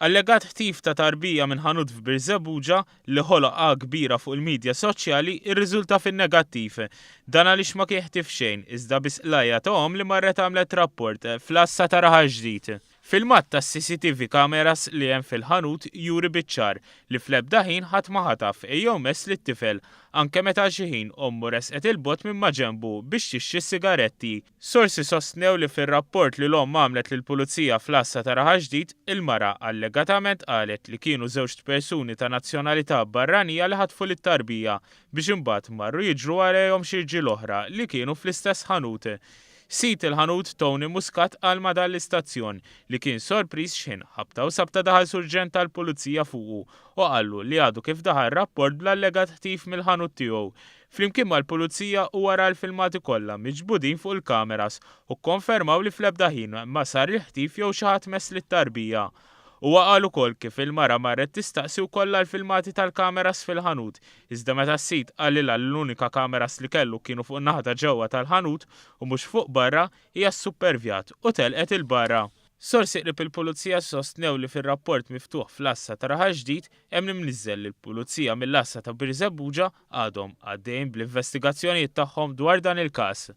Allegat ħtif ta' tarbija minn ħanut f'Birżebbuġa li ħoloq agħa kbira fuq il-midja soċjali rriżulta fin-negattiv. Dan għaliex ma kien ħtif xejn, iżda biss qlajja ta' omm li marret għamlet rapport fl-għassa ta' Raħal Ġdid. Filmat tas-CCTV cameras li hemm fil-ħanut juri biċ-ċar li fl-ebda ħin ħadd ma ħataf jew mess lit-tifel, anke meta għal xi ħin ommu resqet 'il bogħod minn maġenbu biex tixtri s-sigaretti. Sorsi sostnew li fir-rapport li l-omm għamlet lill-Pulizija fl-għassa ta' Raħal Ġdid, il-mara allegatament qalet li kienu żewġt persuni ta' nazzjonalità barranija li ħatfu lit-tarbija biex imbagħad marru jiġru warajhom xi rġiel oħra li kienu fl-istess ħanut. Sid il-ħanut Tony Muscat qal ma' dan l-istazzjon li kien sorpriż x'ħin ħabta u sabta daħal surġent tal-Pulizija fuqu u qallu li għadu kif daħal rapport bl-allegat ħtif mill-ħanut tiegħu. Flimkien mal-Pulizija huwa ra l-filmati kollha miġbudin fuq il-kameras u kkonfermaw li fl-ebda ħin ma sar il-ħtif jew xi ħadd mess lit-tarbija. Huwa qal ukoll kif il-mara marret tistaqsi wkoll għall-filmati tal-kameras fil-ħanut, iżda meta s-sid qalilha li l-unika kameras li kellu kienu fuq in-naħa ta' ġewwa tal-ħanut u mhux fuq barra, hija ssupervjat u telqet 'il barra. Sorsi qrib il-Pulizija sostnew li fir-rapport miftuħ fl-għassa ta' Raħal Ġdid hemm imniżżel li l-Pulizija mill-għassa ta' Birżebbuġa għadhom għaddejjin bl-investigazzjonijiet tagħhom dwar dan il-każ.